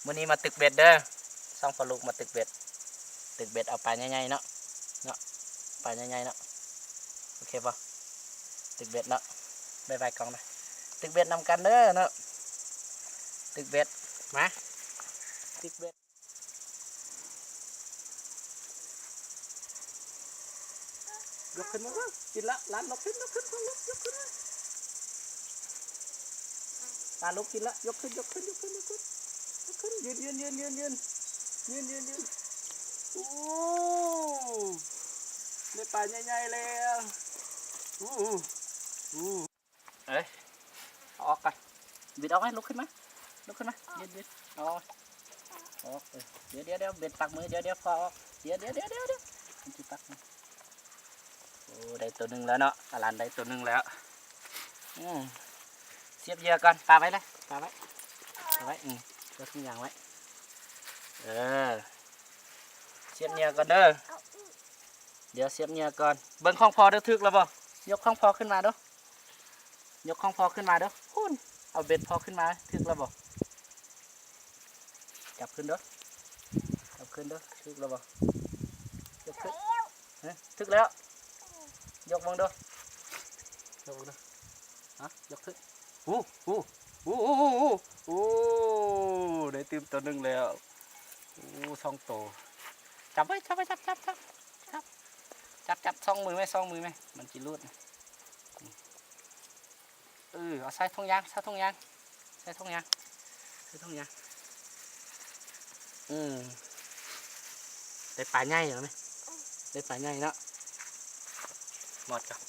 ມື້ນີ້ມາຕຶກເບັດເດີ ສອງພໍ່ລູກມາຕຶກເບັດ ຕຶກເບັດເອົາປາໃຫຍ່ໆເນາະ ເນາະ ປາໃຫຍ່ໆເນາະ ໂອເຄບໍ່? ຕຶກເບັດເນາະ ບາຍບາຍກ້ອງນະ ຕຶກເບັດນຳກັນເດີເນາະ ຕຶກເບັດ ມາ ຕຶກເບັດ. ຍົກຂຶ້ນມາເບິ່ງ ກິນລະ ຫຼານ ຍົກຂຶ້ນ ຍົກຂຶ້ນ ຍົກຂຶ້ນມາ ຫຼານ ກິນລະ ຍົກຂຶ້ນ ຍົກຂຶ້ນ ຍົກຂຶ້ນ ຍົກຂຶ້ນ ຍົກຂຶ້ນ ຢືນ ຢືນ ຢືນ ຢືນ ຢືນ ຢືນ ຢືນ ຢືນ ໂອ້ ໄດ້ປາໃຫຍ່ໆແລ້ວ ໂອ້ ໂອ້. ເອີຍ ເອົາອອກກ່ອນ ບິດອອກໄວ້ ລຸກຂຶ້ນມາ ລຸກຂຶ້ນມາ ບິດ ບິດ ເອົາອອກ ອອກ ເອີ ດຽວ ດຽວ ດຽວ ເບັດປັກມື ດຽວ ດຽວ ພໍອອກ ດຽວ ດຽວ ດຽວ ດຽວ ດຽວ ມັນຊິປັກມື ໂອ້ ໄດ້ໂຕໜຶ່ງແລ້ວເນາະ ອາລັນໄດ້ໂຕໜຶ່ງແລ້ວ ອືມ ສຽບເຫຍື່ອກ່ອນ ປະໄວ້ເລີຍ ປະໄວ້ ປະໄວ້ ອືມ ເອົາຖົງຢາງໄວ້ ເອີ ສຽບເຫຍື່ອກ່ອນເດີ ດຽວສຽບເຫຍື່ອກ່ອນ ເບິ່ງຂອງພໍ່ເດີ ຖືກແລ້ວບໍ່? ຍົກຂອງພໍ່ຂຶ້ນມາດູ ຍົກຂອງພໍ່ຂຶ້ນມາເດີ ພຸ້ນ ເອົາເບັດພໍ່ຂຶ້ນມາ ຖືກແລ້ວບໍ່? ຈັບຂຶ້ນເດີ ຈັບຂຶ້ນເດີ ຖືກແລ້ວບໍ່? ຍົກຂຶ້ນ ຮະ ຖືກແລ້ວ ຍົກເບິ່ງເດີ ຍົກເບິ່ງເດີ ຮະ ຍົກຂຶ້ນ ໂອ້ ໂອ້ ໂອ້ ໂອ້ ໂອ້ ໂອ້ ໄດ້ຕື່ມໂຕໜຶ່ງແລ້ວ ໂອ້ ສອງໂຕ ຈັບໄວ້ ຈັບໄວ້ ຈັບ ຈັບ ຈັບ ຈັບ ຈັບ ຈັບ ສອງມືແມ່ ສອງມືແມ່ ມັນຊິຫຼຸດ ເອີ ເອົາໃສ່ຖົງຢາງ ໃສ່ຖົງຢາງ ໃສ່ຖົງຢາງ ໃສ່ຖົງຢາງ ອືມ ໄດ້ປາໃຫຍ່ແລ້ວແມ່ ໄດ້ປາໃຫຍ່ເນາະ ໝົດກ່ອນ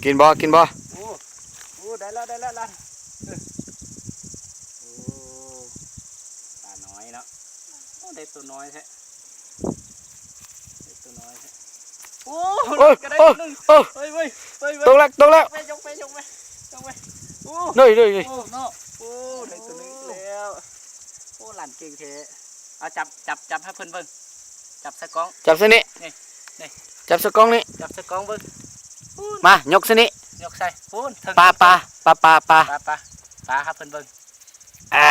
ກິນບໍ່ ກິນບໍ່? ໂອ້ ໂອ້ ໄດ້ແລ້ວ ໄດ້ແລ້ວ ລານ ເອີ ໂອ້ ປານ້ອຍເນາະ ໂອ້ ໄດ້ໂຕນ້ອຍແທ້ ໄດ້ໂຕນ້ອຍແທ້ ໂອ້ ໂອ້ຍ ໂອ້ຍ ໂອ້ຍ ເຮີ້ຍ ເຮີ້ຍ ຕົກແລ້ວ ຕົກແລ້ວ ຍົກໄປ ຍົກໄປ ຍົກໄປ ຍົກໄປ ໂອ້ ເຮີ້ຍ ເຮີ້ຍ ເຮີ້ຍ ໂອ້ ເນາະ ໂອ້ ໄດ້ໂຕໜຶ່ງແລ້ວ ໂອ້ ຫຼານເກັ່ງແທ້ ເອົາ ຈັບ ຈັບ ຈັບໃຫ້ເພິ່ນເບິ່ງ ຈັບໃສ່ກ້ອງ ຈັບໃສ່ນີ້ ນີ້ ນີ້ ຈັບໃສ່ກ້ອງນີ້ ຈັບໃສ່ກ້ອງເບິ່ງ ມາ ຍົກໃສ່ນີ້ ຍົກໃສ່ພຸ້ນ ເທິງ ປາ ປາ ປາ ປາ ປາ ປາ ປາ ປາ ໃຫ້ເພິ່ນເບິ່ງ ອາ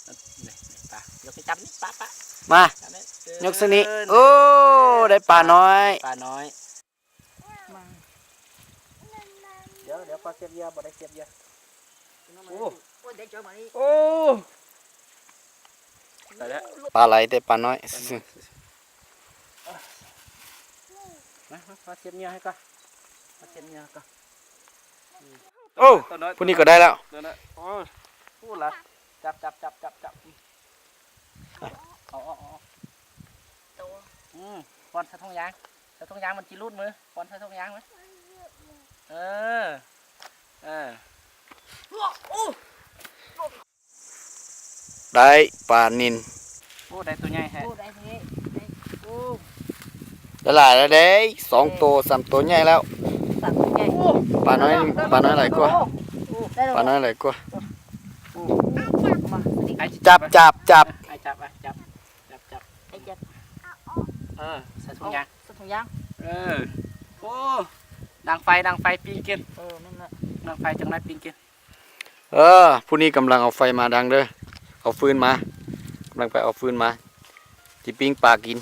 ນີ້ ນີ້ ປາ ຍົກໄປຈັບນີ້ ປາ ປາ ມາ ຈັບນີ້ ຍົກໃສ່ນີ້ ເອີ ໂອ້ ໄດ້ປານ້ອຍ ປານ້ອຍ ມາ ດຽວ ດຽວ ຂໍສຽບເຫຍື່ອ ບໍ່ໄດ້ສຽບເຫຍື່ອ ໂອ້ ໂອ້ ໄດ້ເຈີມານີ້ ໂອ້ ໄດ້ແລ້ວ ປາຫຼາຍແຕ່ປານ້ອຍຊື່ໆ ມາ ມາ ມາສຽບເຫຍື່ອໃຫ້ກ່ອນ ມາສຽບເຫຍື່ອໃຫ້ກ່ອນ ໂອ້ ຜູ້ນີ້ກໍໄດ້ແລ້ວ ໂອ້ ໂອ້ ລະ ຈັບ ຈັບ ຈັບ ຈັບ ຈັບ ເອົາ ເອົາ ເອົາ ໂຕ ອືມ ປ້ອນໃສ່ຖົງຢາງ ໃສ່ຖົງຢາງມັນຊິຫຼຸດມື ປ້ອນໃສ່ຖົງຢາງໄວ້ ເອີ ເອີ ໂອ້ ໄດ້ປານິນ ໂອ້ ໄດ້ໂຕໃຫຍ່ແທ້ ໂອ້ ໄດ້ແທ້ ໂອ້ ໄດ້ຫຼາຍແລ້ວເດ້ ສອງໂຕ ສາມໂຕໃຫຍ່ແລ້ວ ສາມໂຕໃຫຍ່ ໂອ້ ປານ້ອຍ ໄດ້ແລ້ວ ປານ້ອຍຫຼາຍກວ່າ ໄດ້ແລ້ວ ປານ້ອຍຫຼາຍກວ່າ ໂອ້ ມາ ຈັບ ຈັບ ຈັບ ໃຫ້ຈັບ ຈັບ ຈັບ ຈັບ ໃຫ້ຈັບ ເອີ ໃສ່ຖົງຢາງ ໃສ່ຖົງຢາງ ເອີ ໂອ້ ດັງໄຟ ດັງໄຟ ປີ້ງກິນ ເອີ ແມ່ນລະ ດັງໄຟ ຈັກໜ້ອຍປີ້ງກິນ ເອີ ຜູ້ນີ້ກຳລັງເອົາໄຟມາດັງເດີ ເອົາຟືນມາ ກຳລັງໄປເອົາຟືນມາ ຊິປີ້ງປາກິນ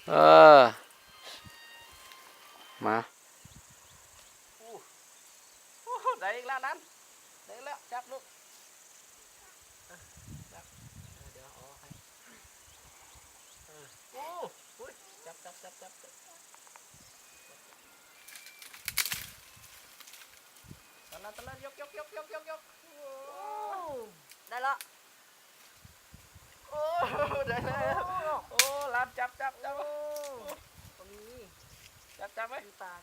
ເອີ ມາ ໂອ້ ໄດ້ອີກແລ້ວນັ້ນ ໄດ້ອີກແລ້ວ ຈັບລູກ ເອີ ຈັບ ເອີ ດຽວເອົາອອກໃຫ້ ເອີ ໂອ້ ອຸ້ຍ ຈັບ ຈັບ ຈັບ ຈັບ ຕະລັດ ຕະລັດ ຍົກ ຍົກ ຍົກ ຍົກ ຍົກ ໂອ້ ໄດ້ລະ ໂອ້ ໄດ້ແລ້ວ ໂອ້ ໂອ້ ລານ ຈັບ ຈັບ ຈັບ ໂອ້ ໂອ້ ມີ ຈັບ ຈັບໄວ້ ມີປາ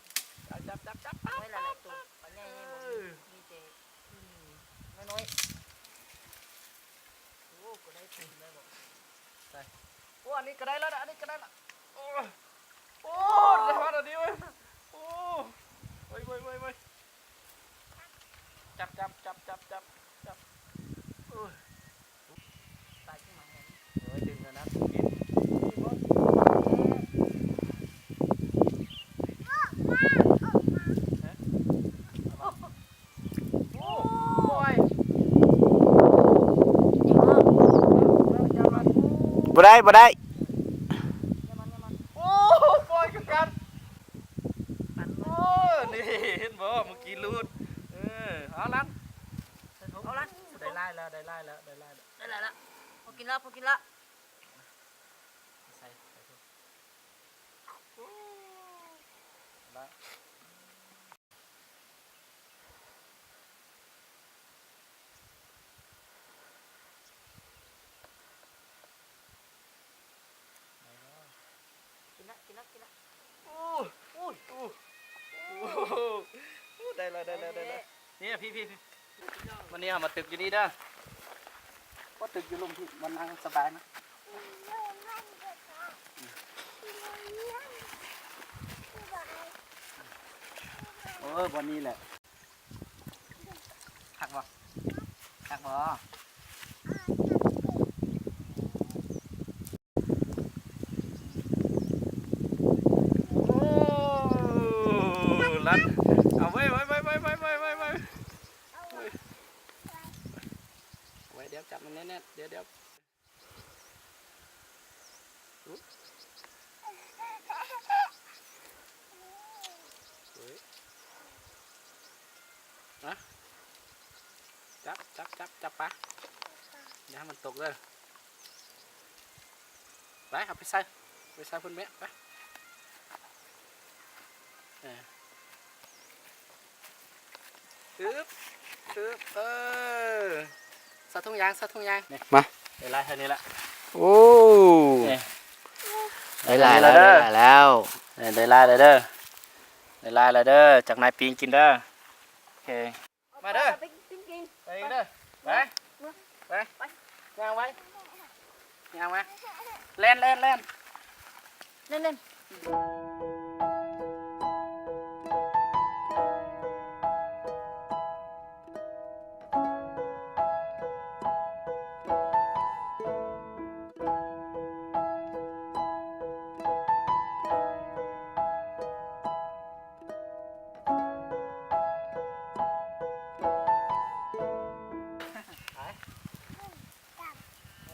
ຈັບ ຈັບ ຈັບ ໄວ້ຫຼາຍໆໂຕ ປາໃຫຍ່ບໍ່ມີ ເອີ ມີແຕ່ ອືມ ນ້ອຍໆ ໂອ້ ກໍໄດ້ເປັນໄດ້ບໍ່ ໃສ່ ໂອ້ ອັນນີ້ກໍໄດ້ແລ້ວນະ ອັນນີ້ກໍໄດ້ລະ ໂອ້ ໂອ້ ໄດ້ຮອດອັນນີ້ເວີຍ ໂອ້ ເວີຍ ເວີຍ ເວີຍ ເວີຍ ຈັບ ຈັບ ຈັບ ຈັບ ຈັບ ຈັບ ໂອ້ຍ ປາຊິມາແຮງ ໂອ້ຍ ດຶງແລ້ວນະ ເປັນ ນີ້ບໍ່ ຮະ ໄດ້ບໍ່ໄດ້? ໂອ້ ປ່ອຍຄືກັນ. ໂອ້ ນີ້ເຫັນບໍ່ ເມື່ອກີ້ຫຼຸດ. ເອີ ເອົາລັນ ເອົາລັນ ໄດ້ຫຼາຍແລ້ວ ໄດ້ຫຼາຍແລ້ວ ໄດ້ຫຼາຍແລ້ວ ໄດ້ຫຼາຍແລ້ວ. ພໍກິນແລ້ວ ພໍກິນແລ້ວ. ໃສ່ ໃສ່ ລະ ກິນລະ ກິນລະ ກິນລະ. ໂອ້ ໂອ້ຍ ໂອ້ ໂອ້ ໄດ້ລະ ໄດ້ລະ ໄດ້ລະ. ນີ້ ພີ່ ພີ່ ພີ່. ມື້ນີ້ເຮົາມາຕຶກຢູ່ນີ້ເດີ. ໂອ້ ຕຶກຢູ່ລຸ່ມພີ້ ມັນນັ່ງສະບາຍນະ. ໂອ້ ບ່ອນນີ້ແຫຼະ. ຄັກບໍ່? ຄັກບໍ່? ໂອ້ ລັດ ເອົາໄວ້ ໄວ້ ໄວ້ ດຽວຈັບມັນແໜ້ນໆ ດຽວ ດຽວ. ເອີຍ ມາ ຈັບ ຈັບ ຈັບ ຈັບປາ ຢ່າໃຫ້ມັນຕົກເດີ. ໄປ ເອົາໄປໃສ່ ໄປໃສ່ພຸ້ນແມ່ ໄປ. ເອີ ອຶບ ອຶບ ເອີ ໃສ່ຖົງຢາງ ໃສ່ຖົງຢາງ. ມາ ໄດ້ຫຼາຍເທົ່ານີ້ລະ. ໂອ້ ນີ້ ໄດ້ຫຼາຍແລ້ວ ໄດ້ຫຼາຍແລ້ວ ເອີ ໄດ້ຫຼາຍແລ້ວເດີ ໄດ້ຫຼາຍແລ້ວເດີ. ຈັກໜ້ອຍປີ້ງກິນເດີ. ໂອເຄ ມາເດີ ໄປກິນ ໄປເດີ ໄປ ໄປ ໄປ ໄປ ຍ່າງໄປ ຍ່າງມາ ແລ່ນ ແລ່ນ ແລ່ນ ແລ່ນ ແລ່ນ.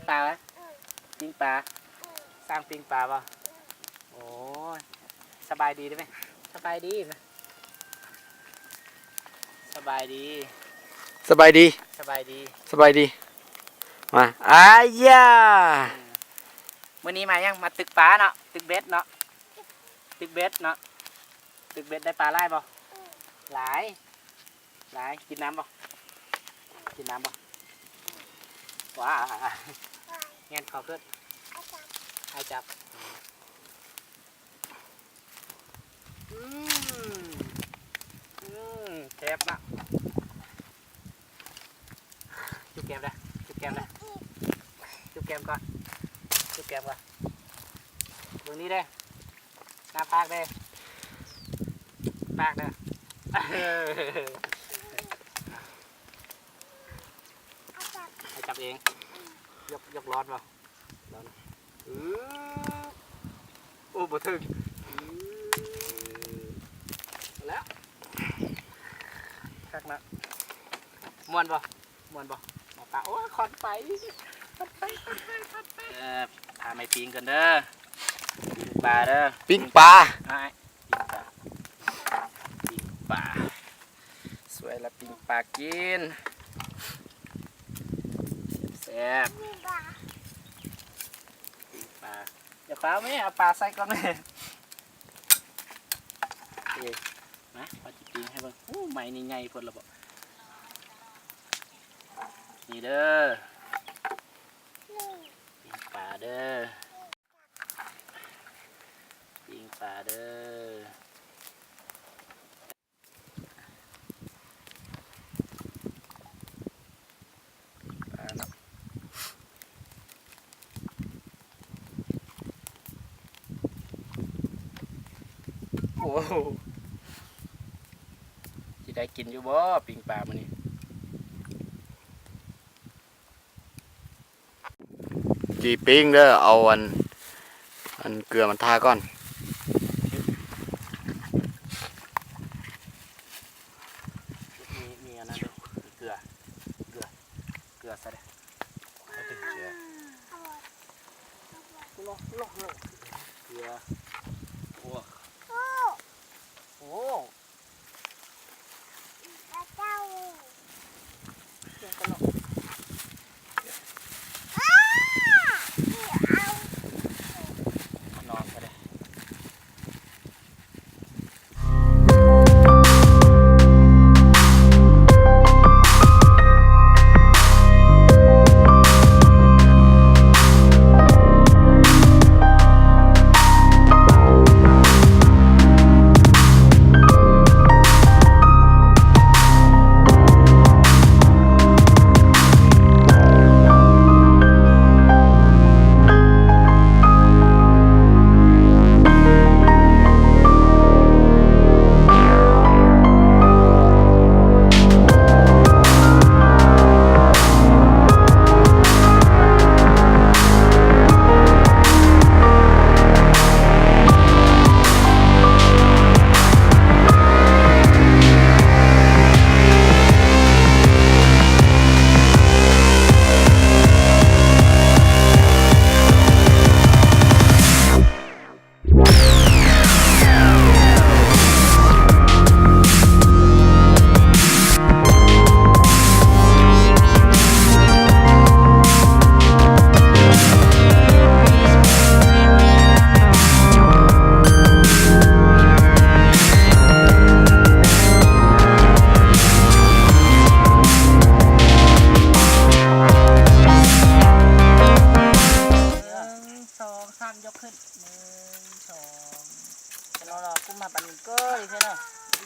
ປາ ປີ້ງປາ ຊ່າງປີ້ງປາບໍ່? ໂອ້ຍ ສະບາຍດີໄດ້ໄໝ? ສະບາຍດີ ສະບາຍດີ ສະບາຍດີ ສະບາຍດີ ສະບາຍດີ. ມາ ອາຢາ ມື້ນີ້ມາຫຍັງ? ມາຕຶກປາເນາະ ຕຶກເບັດເນາະ ຕຶກເບັດເນາະ ຕຶກເບັດໄດ້ປາຫຼາຍບໍ່? ຫຼາຍ ຫຼາຍ. ກິນນ້ຳບໍ່? ກິນນ້ຳບໍ່? ວ້າ ແຫງນເຂົ້າຂຶ້ນ ອ້າຍຈັບ ອືມ ອືມ ແຊບນະ. ຈຸບແກ້ມເດີ ຈຸບແກ້ມເດີ ຈຸບແກ້ມກ່ອນ ຈຸບແກ້ມກ່ອນ. ເບິ່ງນີ້ເດີ ໜ້າຜາກເດີ ປາກເດີ ໃຫ້ຈັບເອງ. ຍົກ ຍົກລອດບໍ່? ລອດ ອື ໂອ້ ບໍ່ເຖິງ ອື ແລ້ວ ຄັກນະ. ມ່ວນບໍ່? ມ່ວນບໍ່? ໝໍປາ ໂອ້ຍ ຄວັນໄຟ ຄວັນໄຟ ຄວັນໄຟ ຄວັນໄຟ. ເອີ ຖ້າແມ່ປີ້ງກ່ອນເດີ ປີ້ງປາເດີ ປີ້ງປາ ອ້າຍ ປີ້ງປາ ປີ້ງປາ ສວຍລະປີ້ງປາກິນ ແຊບ ປີ້ງປາ. ຢ່າຟ້າວແມ່ ເອົາປາໃສ່ກ່ອນແມ່. ເອີ ມາ ປ້າຊິປີ້ງໃຫ້ເບິ່ງ. ໂອ້ ໄມ້ນີ້ໃຫຍ່ໂພດລະບໍ? ນີ້ເດີ ປີ້ງປາເດີ ປີ້ງປາເດີ. ປາເນາະ ໂອ້ ຊິໄດ້ກິນຢູ່ບໍ່ປີ້ງປາມື້ນີ້? ຈີ່ປີ້ງເດີ ເອົາອັນ ອັນເກືອມາທາກ່ອນ. ມີ ມີອັນນັ້ນເດີ ເກືອ ເກືອ ເກືອໃສ່ເດີ. ມັນເປັນເກືອ.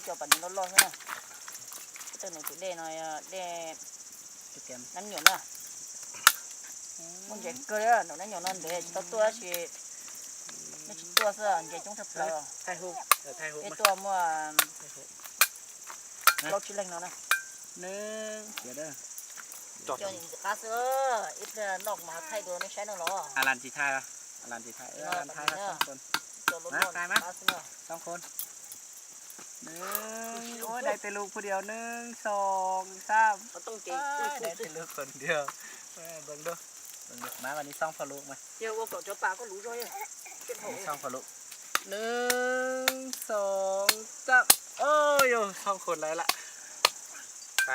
Cho bạn nó lo thế này. Cái tên này thì đe nói, ờ, đe Cái kem. Nắng nhiều nữa. Muốn dạy cơ đó, nó nắng nhiều non để tao tua thì nó chỉ tua sao, dạy chúng thật là. Thái hộp, ờ, thái hộp Cái mà. Tua mua, Thái hộp. Nè. Lô chỉ lành nó nè. Nè, kia đó. Cho những cái cá sấu, ít, ờ, nọc mà thay đồ nó sẽ nó lo. ອາລັນຊິຖ່າຍວະ ອາລັນຊິຖ່າຍ ເອີ ອາລັນຖ່າຍ ສອງຄົນ ມາ ຖ່າຍມາ ສອງຄົນ ໜຶ່ງ ໂອ້ຍ ໄດ້ແຕ່ລູກຜູ້ດຽວ ໜຶ່ງ ສອງ ສາມ ເຮົາຕ້ອງເກັ່ງ ເອີຍ ໄດ້ແຕ່ລູກຄົນດຽວ ເອີຍ ເບິ່ງດູ ເບິ່ງດູ ມາ ບາດນີ້ສ່ອງພໍ່ລູກມາ ເຈົ້າວ່າກໍເຈົ້າປາກໍຮູ້ດ້ວຍ ບາດນີ້ສ່ອງພໍ່ລູກ ໜຶ່ງ ສອງ ສາມ ໂອ້ຍ ສອງຄົນໄດ້ລະ ໄປ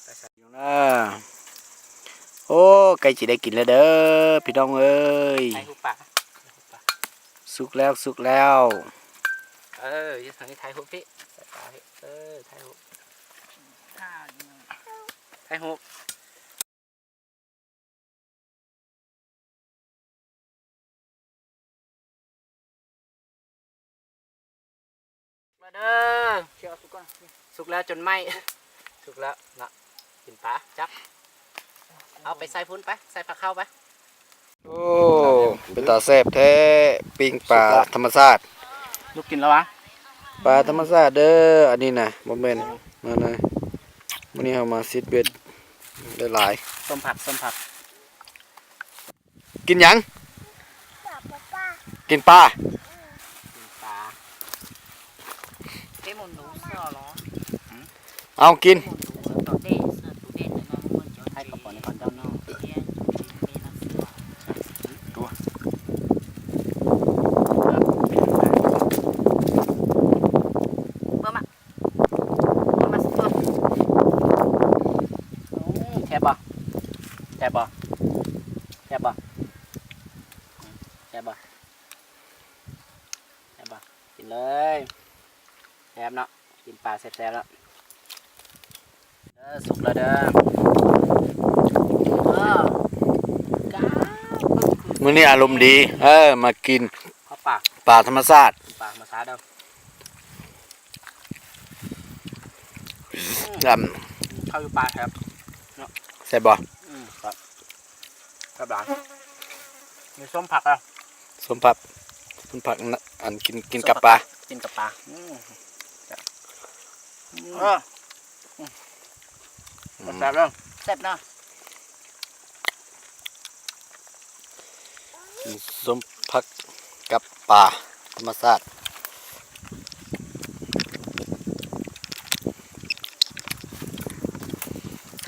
ໄປໃສ ໂອ້ ໃກ້ຊິໄດ້ກິນແລ້ວເດີພີ່ນ້ອງເອີຍ ຖ່າຍຮູບປາ ຖ່າຍຮູບປາ ສຸກແລ້ວ ສຸກແລ້ວ ເອີ ຢູ່ທາງນີ້ຖ່າຍຮູບພີ້ ສາຍຕາພີ້ ເອີ ຖ່າຍຮູບ ຖ່າຍຮູບ. ມາເດີ ສຸກແລ້ວຈົນໄໝ້ ສຸກແລ້ວເນາະ ກິນປາ ຈັບ ເອົາໄປໃສ່ພຸ້ນໄປ ໃສ່ພາເຂົ້າໄປ ໂອ້ ເປັນຕາແຊບແທ້ ປີ້ງປາທຳມະຊາດ ລູກກິນແລ້ວຫວາ ປາທຳມະຊາດເດີ ອັນນີ້ນະ ບໍ່ແມ່ນ ມານະ ມື້ນີ້ເຮົາມາຊິດເບັດ ໄດ້ຫຼາຍ ສົ້ມຜັກ ສົ້ມຜັກ ກິນຫຍັງ? ກິນປາ ກິນປາ ເອົາກິນ ໃຫ້ກະປອນກ່ອນເຈົ້ານ້ອງ ເບິ່ງມາ ເອົາມາຊິໂຕ ອືມ ແຊບບໍ່? ແຊບບໍ່? ແຊບບໍ່? ອືມ ແຊບບໍ່? ແຊບບໍ່? ກິນເລີຍ ແຊບເນາະ ກິນປາແຊບໆ ແລ້ວ ເດີ ສຸກແລ້ວເດີ ເອີ ມື້ນີ້ອາລົມດີ ເອີ ມາກິນ ເຂົ້າປາ ປາທຳມະຊາດ ປາທຳມະຊາດເດີ. ອືມ ດຳ ເຂົ້າຢູ່ປ່າແຊບເນາະ ແຊບບໍ່? ອືມ ແຊບ ແຊບຫຼາຍ ມີສົ້ມຜັກອ່ະ ສົ້ມຜັກ ສົ້ມຜັກ ອັນ ກິນ ກິນກັບປາ ກິນກັບປາ ອືມ ແຊບ ອືມ ເອີ ອືມ ແຊບເດີ ແຊບເນາະ. ກິນສົ້ມຜັກກັບປາທຳມະຊາດ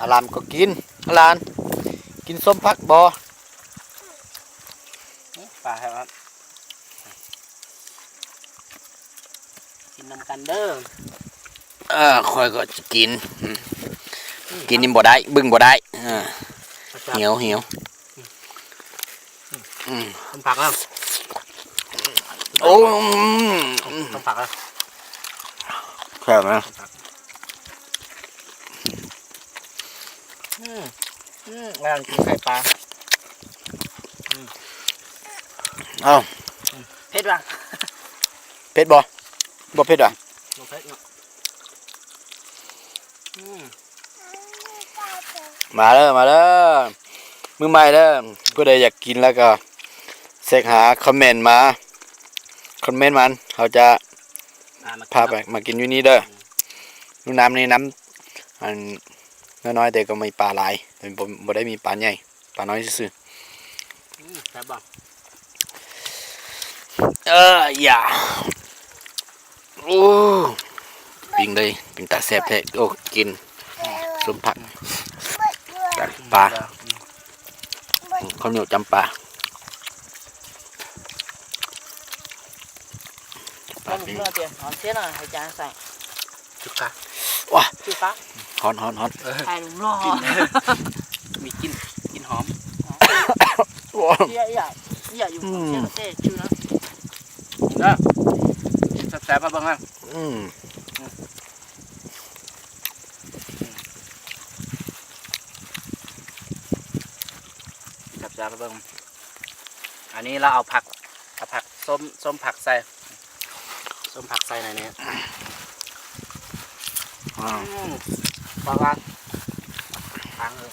ອາລາມກໍກິນ ອາລານ ກິນສົ້ມຜັກບໍ່? ປາແທ້ ກິນນຳກັນເດີ ເອີ ຂ້ອຍກໍຊິກິນ ອືມ ກິນນີ້ບໍ່ໄດ້ ບຶ້ງບໍ່ໄດ້ ເອີ ຫິວ ຫິວ ອືມ ອືມ ຕົ້ມຜັກແລ້ວ ໂອ້ ອືມ ຕົ້ມຜັກແລ້ວ ແຊບນະ ອືມ ອືມ ອັນນັ້ນກິນໄຂ່ປາ ອືມ ເອົ້າ ເຜັດຫວາ? ເຜັດບໍ່? ບໍ່ເຜັດຫວາ? ບໍ່ເຜັດເນາະ ອືມ ມາເດີ ມາເດີ ມື້ໃໝ່ເດີ ຜູ້ໃດຢາກກິນແລ້ວກໍແຊກຫາຄອມເມັນມາ ຄອມເມັນມາ ເຮົາຈະ ພາມາກິນ ພາໄປ ເນາະ ມາກິນຢູ່ນີ້ເດີ ອືມ ນ້ຳນີ້ນ້ຳ ອັນ ນ້ອຍໆ ແຕ່ກໍມີປາຫຼາຍ ແຕ່ບໍ່ ບໍ່ໄດ້ມີປາໃຫຍ່ ປານ້ອຍຊື່ໆ ອືມ ແຊບບໍ່? ເອີ ຢ່າ ໂອ້ ປີ້ງເລີຍ ເປັນຕາແຊບແທ້ ໂອ້ ກິນ ສົ້ມຜັກ ກັບປາ ເຂົ້າໜຽວຈ້ຳປາ ປາປີ້ງ ສຸກກະ ວ້າ ສຸກກະ ຮ້ອນໆໆ ເອີ ຖ່າຍຮູບຫຼໍ່ ກິນ ມີກິ່ນ ກິ່ນຫອມ ວ້າ ເອີ ກິນເດີ ກິນແຊບໆ ມາເບິ່ງນະ ອືມ ອືມ ແຊບໆ ມາເບິ່ງ ອັນນີ້ລາວເອົາຜັກ ເອົາຜັກ ສົ້ມ ສົ້ມຜັກໃສ່ ສົ້ມຜັກໃສ່ໃນນີ້ ອືມ ປະມານທາງເລີຍ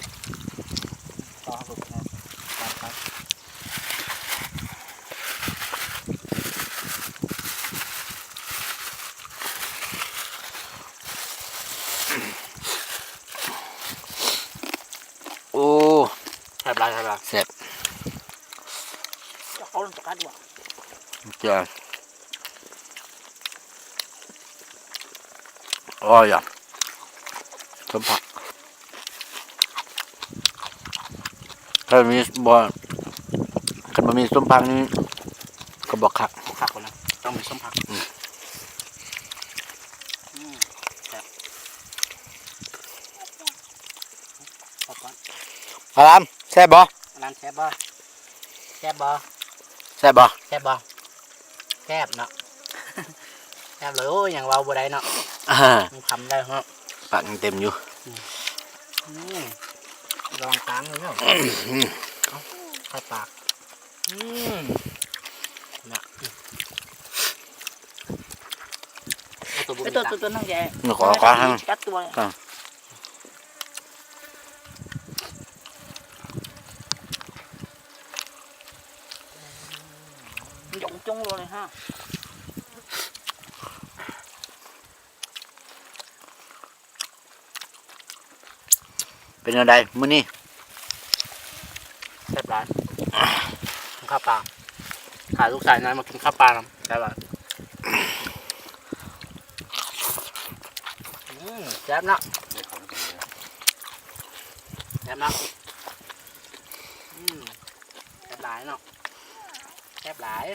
ຕໍ່ລົດເນາະ ໄປ ໄປ. ໂອ້ ແຊບຫຼາຍ ແຊບຫຼາຍ ແຊບ ຈະເອົາ ຈະກັດວ່າ ຈ້າ ອໍຢ່າ ສົ້ມຜັກ ຖ້າມີ ບໍ່ ຄັນບໍ່ມີສົ້ມຜັກນີ້ກໍບໍ່ຄັກ ບໍ່ຄັກພຸ້ນນະ ຕ້ອງມີສົ້ມຜັກ ອືມ ອືມ ແຊບ ຂອບຄຸນ ອາລາມ ແຊບບໍ່? ອາລາມ ແຊບບໍ່? ແຊບບໍ່? ແຊບບໍ່? ແຊບບໍ່? ແຊບເນາະ ແຊບເລີຍ ໂອ້ຍ ຍັງເວົ້າບໍ່ໄດ້ເນາະ ອາ ມັນຄຳໄດ້ເນາະ ປາກຍັງເຕັມຢູ່ ອືມ ອືມ ລອງຕາມເນາະ ອືມ ເອົາ ໃສ່ປາກ ອືມ ນະ ເອົາຕົວບໍ່ມີຕາ ຕົວ ຕົວ ຕົວນັ້ນແກ ມັນກໍ ກໍ ກັດຕົວ ອ່າ ມັນຢອງຈົງໂລເລີຍຮະ ເປັນແນວໃດມື້ນີ້? ແຊບຫຼາຍ ກິນເຂົ້າປາ ພາລູກຊາຍນ້ອຍມາກິນເຂົ້າປານຳ ແຊບຫຼາຍ ອືມ ແຊບເນາະ ແຊບເນາະ ອືມ ແຊບຫຼາຍເນາະ ແຊບຫຼາຍ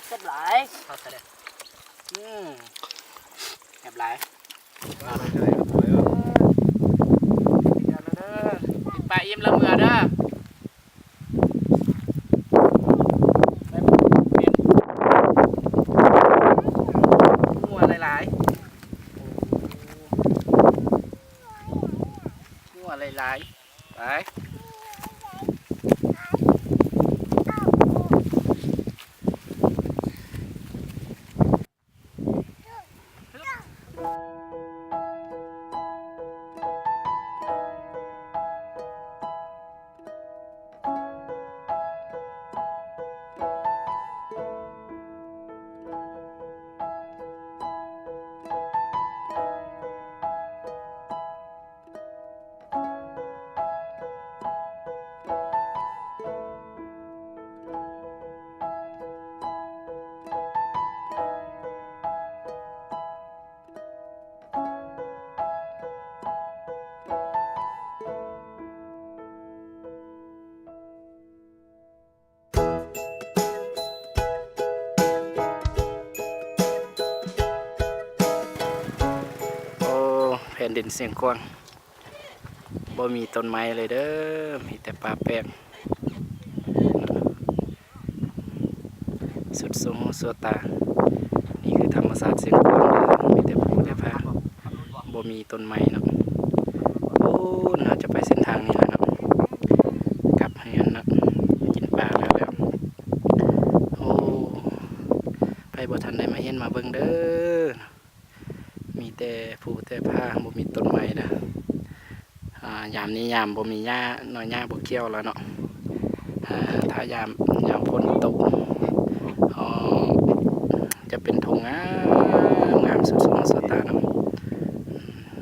ແຊບຫຼາຍ ເຂົ້າໃສ່ເດີ້ ອືມ ແຊບຫຼາຍ ກິນປາອີ່ມແລ້ວເມືອເດີ້ ງົວຫຼາຍໆ ງົວຫຼາຍໆ ໄປ. ໂອ້ ແຜ່ນດິນຊຽງຂວາງ ບໍ່ມີຕົ້ນໄມ້ເລີຍເດີ້ ມີແຕ່ປ່າແປກ ສຸດໂສມໂຫດຊົ່ວຕາ. ນີ້ຄືທຳມະຊາດຊຽງຂວາງເດີ້ ມີແຕ່ພູແຕ່ຜາ ບໍ່ມີຕົ້ນໄມ້ເນາະ. ໂອ້ ໜ້າຈະໄປເສັ້ນທາງນີ້ແຫຼະເນາະ ກັບເຮືອນເນາະ ກິນປາແລ້ວ ແລ້ວ. ໂອ້ ໃຜບໍ່ທັນໄດ້ມາເຫັນມາເບິ່ງເດີ້ ມີແຕ່ພູແຕ່ຜາ ບໍ່ມີຕົ້ນໄມ້ເດີ້. ອາ ຍາມນີ້ຍາມບໍ່ມີຫຍ້າເນາະ ຫຍ້າບໍ່ກ່ຽວແລ້ວເນາະ. ອາ ຖ້າຍາມ ຍາມຝົນຕົກ ອາ ຈະເປັນທົ່ງງາມ ງາມສຸດໂສມໂຫດຊະຕາເນາະ.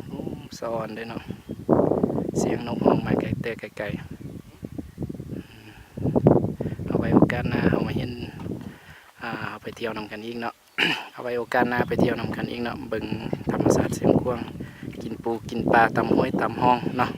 ໂອ້ ສະອອນເດ້ເນາະ ສຽງນົກຮ້ອງມາແຕ່ໄກໆ. ເອົາໄວ້ໂອກາດໜ້າເຮົາມາເຫັນ ອາ ເຮົາໄປທ່ຽວນຳກັນອີກເນາະ. ເອົາໄວ້ໂອກາດໜ້າໄປທ່ຽວນຳກັນອີກເນາະ ເບິ່ງທຳມະຊາດຊຽງຂວາງ ກິນປູກິນປາຕາມຫ້ວຍຕາມຮ່ອງເນາະ.